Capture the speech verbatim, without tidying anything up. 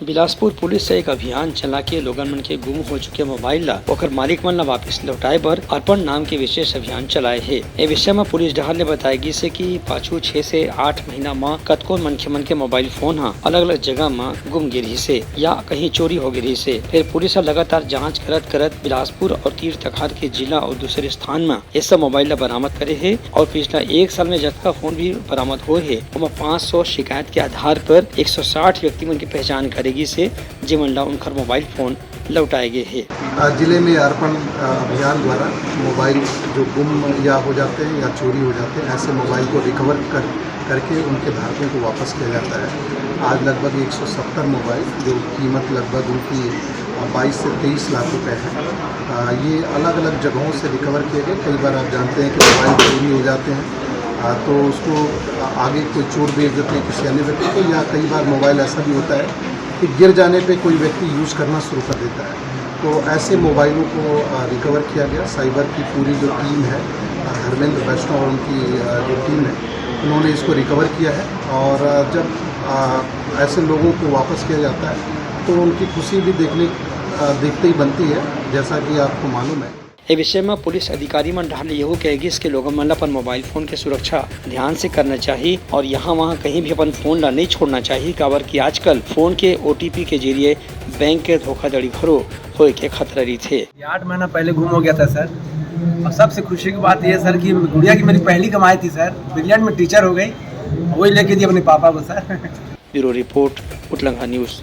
Bilaspur police ह एक अभियान चला के लोगन मन के गुम हो चुके मोबाइल ला ओकर मालिक मन ला वापस लौटाए बर अर्पण नाम के विशेष अभियान चलाए हे। ए विषय म पुलिस डहार ले बताए गिस हे कि पाछू छह से आठ महीना म कतको मनखे मन के मोबाइल फोन ह अलग-अलग जगह म गुम गे रिहिस हे या कहीं चोरी हो गे रिहिस हे। फेर पुलिस ह लगातार जांच करत-करत बिलासपुर और तीर तखार के जिला और दूसरे स्थान म ये सब मोबाइल ला बरामद करे हे और पिछला एक साल में जतका फोन भी बरामद होए हे, ओमा पाँच सौ शिकायत के आधार पर एक सौ साठ व्यक्ति मन के पहचान करे गिस हे, जेमन ला उनकर मोबाइल फोन लौटाए गे हे। अ, जिले में अर्पण, अ, अभियान द्वारा मोबाइल जो गुम या हो जाते हैं या चोरी हो जाते हैं, ऐसे मोबाइल को रिकवर कर, करके उनके धारकों को वापस किया जाता है। आज लगभग एक सौ सत्तर मोबाइल, जो कीमत लगभग उनकी, अ, बाईस से तेईस लाख रुपए है, अ, ये अलग-अलग जगहों से रिकवर किए गए। कई बार आप जानते हैं कि मोबाइल चोरी हो जाते हैं, अ, तो उसको, अ, आगे कोई चोर बेच देते हैं किसी अन्य व्यक्ति को, या कई बार मोबाइल ऐसा भी होता है कि गिर जाने पे कोई व्यक्ति यूज़ करना शुरू कर देता है। तो ऐसे मोबाइलों को, अ, रिकवर किया गया। साइबर की पूरी जो टीम है, अ, धर्मेंद्र वैष्णव और उनकी, अ, जो टीम है, उन्होंने इसको रिकवर किया है। और, अ, जब, अ, ऐसे लोगों को वापस किया जाता है तो उनकी खुशी भी देखने, अ, देखते ही बनती है, जैसा कि आपको मालूम है। ए विषय म पुलिस अधिकारी मन डहार ले यहू कहे गिस कि लोगन मन ल अपन मोबाइल फोन के सुरक्षा ध्यान से करना चाही और यहाँ वहाँ कहीं भी अपन फोन ल नइ छोड़ना चाही, काबर कि आजकल फोन के ओटीपी के जरिए बैंक के धोखाधड़ी घलो होए के खतरा रहिथे। ये आठ महीना पहले गुम हो गया था सर। और सबसे खुशी की बात ये सर कि गुड़िया की मेरी पहली कमाई थी सर, ब्रिलियंट में टीचर हो गई, वही लेके दी अपने पापा को sir. Bureau report, Utlangha news.